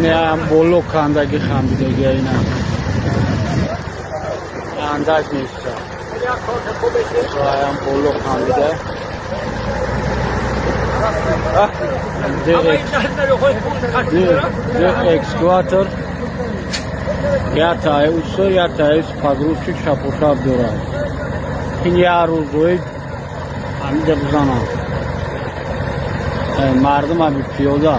Неам боло кандаги хамбидаги, ина андак неста, аям боло хамбида. Де экскаватор ятае усо, ятае погрузчик шапошап дорад. Ин як рӯзои ҳамида бизанам, мардум ами пиёда.